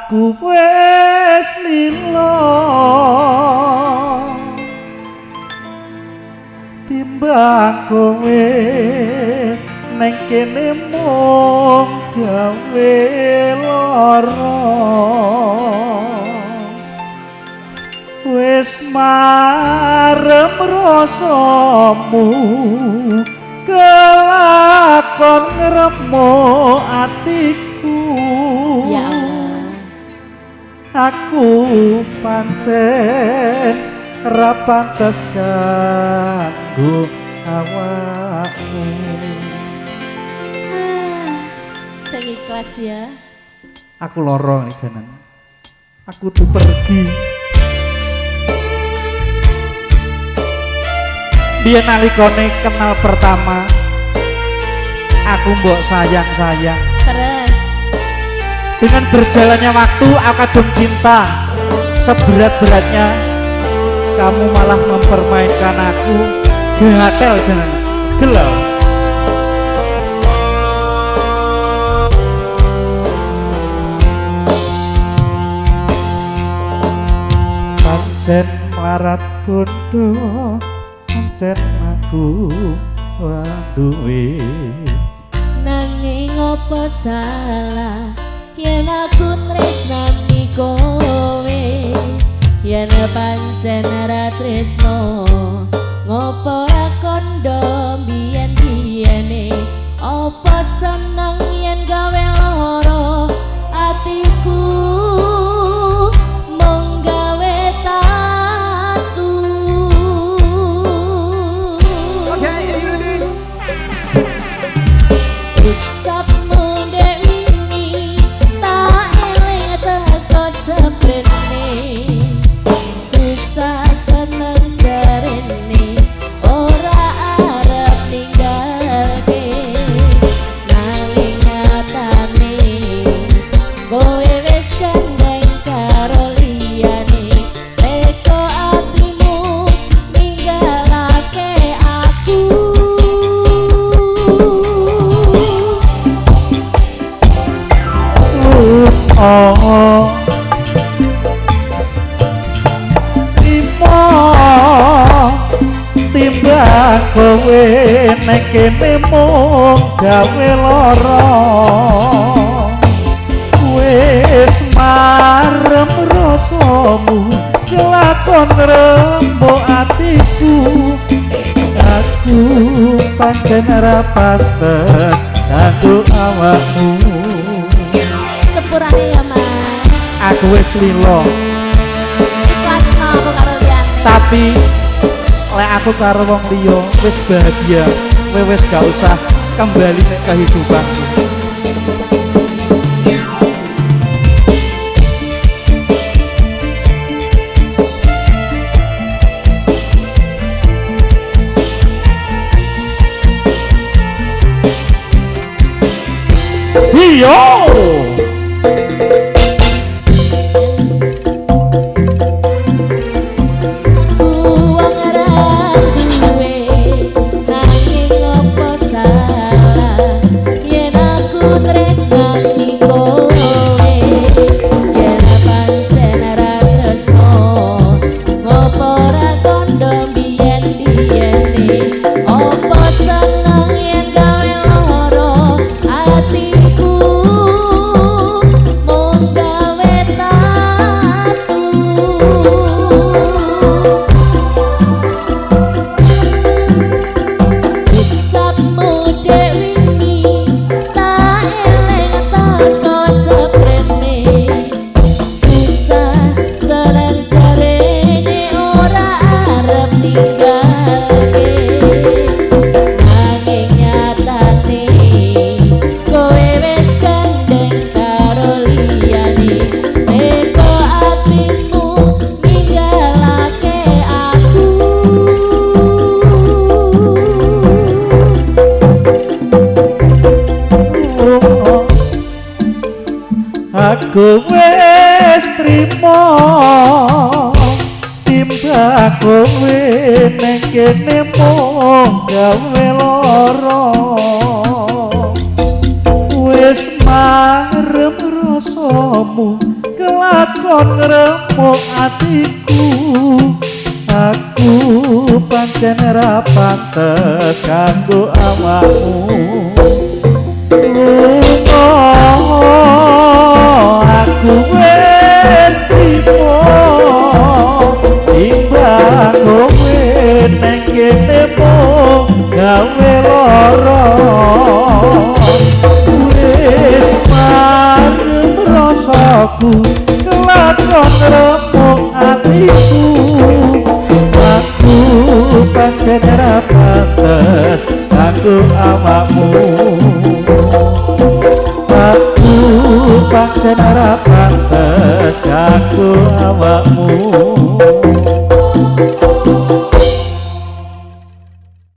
Aku wis lilo timbang kowe neng kene mung gawe lara. Wis marem rasamu kelakon ngremuk atiku. Ya Allah, aku pancen ra pantes kanggo awakmu. Sing ikhlas ya. Aku loro nih janan. Aku tuh pergi. Biyen nalikane kenal pertama, aku mbok sayang-sayang. Terus dengan berjalannya waktu aku kadung cinta. Seberat-beratnya kamu malah mempermainkan aku. Gatel janan. Gelo. Pancen marat bondo, pancen aku duwe. Nanging opo salah yen aku tresnani kowe? Yen pancen ra tresno ngopo ra kondo biyen-biyene? Opo seneng yen gawe lara atiku mung gawe tatu? Ucapmu dek wingi tak eling teko seprene, susah seneng jarene ora arep ninggalke. Nanging nyatane kowe wis gandeng karo liyane, teko atimu ninggalake aku. Oh, trimo timbang kowe nek kene mung gawe lara. Wis marem rasamu kelakon ngrembug atiku. Aku pancen ra pantes kanggo awakmu. Sepurane ya Mas. Aku wis lilo, Ikhlasno aku karo liyane. Tapi lek aku karo wong liya wis bahagia, kowe wis gak usah kembali nek kehidupanku. Iyo. Wong ra duwe nanging opo salah yen aku tresnani kowe? Yen pancen ra tresno ngopo ra kondo biyen-biyene? Opo seneng yen gawe lara atiku mung gawe tatu? Ucapmu dek wingi tak eling teko seprene, susah seneng jarene ora arep ninggalke. Nanging nyatane kowe wis gandeng karo liyane, teko atimu ninggalake aku. Aku wis trimo timbang kowe ning kene mung gawe lara. Wis marem rasamu Kelakon ngremuk atiku. Aku pancen ra pantes kanggo awakmu. Lunga aku wis trimo, timbang kowe neng kene mung gawe lara. Wis marem rasaku, kelakon ngremuk atiku. Aku pancen ra pantes kanggo awakmu. Aku pancen ora pantes kanggo awakmu.